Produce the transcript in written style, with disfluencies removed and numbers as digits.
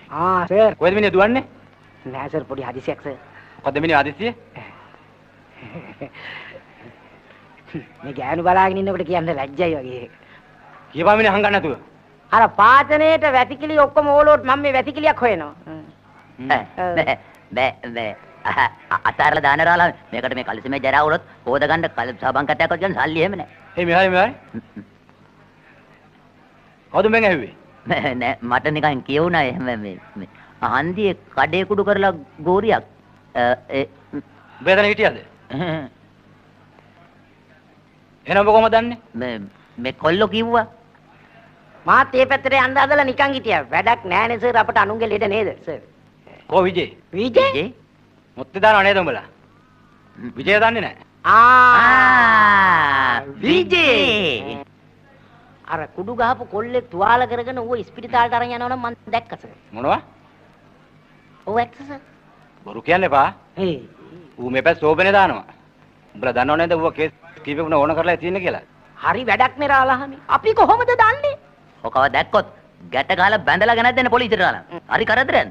ආ සර්. කොහෙද මිනිහ දුවන්නේ? නෑ සර්, පොඩි හදිසියක් සර්. මොකද්ද මිනිහ හදිසිය? මේ ගෑනු බලාගෙන ඉන්නකොට කියන්න ලැජ්ජයි වගේ. කියපන් මිනිහ හංගන්න නැතුව. අර පාචනයේට වැසිකිලි ඔක්කොම ඕලොත් මම මේ වැසිකිලියක් හොයනවා. බෑ බෑ බෑ, අතාරලා දාන රාලා මේකට මේ කලිසමේ ජරා වුණොත් හොද ගන්න කල් සබන් කටයක් ගන්න සල්ලි එහෙම නෑ. ඒ මෙහායි මෙහායි. කවුද මෙන් ඇහුවේ? නෑ, මට නිකන් කියුණා එහෙම. මේ මේ හන්දියේ කඩේ කුඩු කරලා ගෝරියක් ඒ උඹ එතන හිටියද? එහෙනම් ඔබ කොහමද දන්නේ? මේ මේ කොල්ලෝ කිව්වා. මාත් ඒ පැත්තට යන්න හදලා නිකන් හිටියා. වැඩක් නෑනේ සර්, අපට අනුන්ගේ ලෙඩ නේද සර්? කෝ විජේ? විජේ? මොත්තේ දානව නේද උඹලා? විජේ දන්නේ නෑ. ආ විජේ. අර කුඩු ගහපු කොල්ලෙක් තුවාල කරගෙන ඌව ඉස්පිරිතාලට අරන් යනවා නම් මං දැක්ක සර්. මොනවා? ඔව් ඇත්ත සර්. බොරු කියන්න එපා. ඒ ඌ මේ පැත්ත සෝබනේ දානවා. උඹලා දන්නව නේද ඌව කේස් කීපෙකුන ඕන කරලා තියෙන්නේ කියලා? හරි වැඩක් නේ රාලහාමි. අපි කොහොමද දන්නේ? ඔකව දැක්කොත් ගැට ගහලා බැඳලා ගෙනත් දෙන්න පොලිසියට රාලා. හරි කරදරයක්.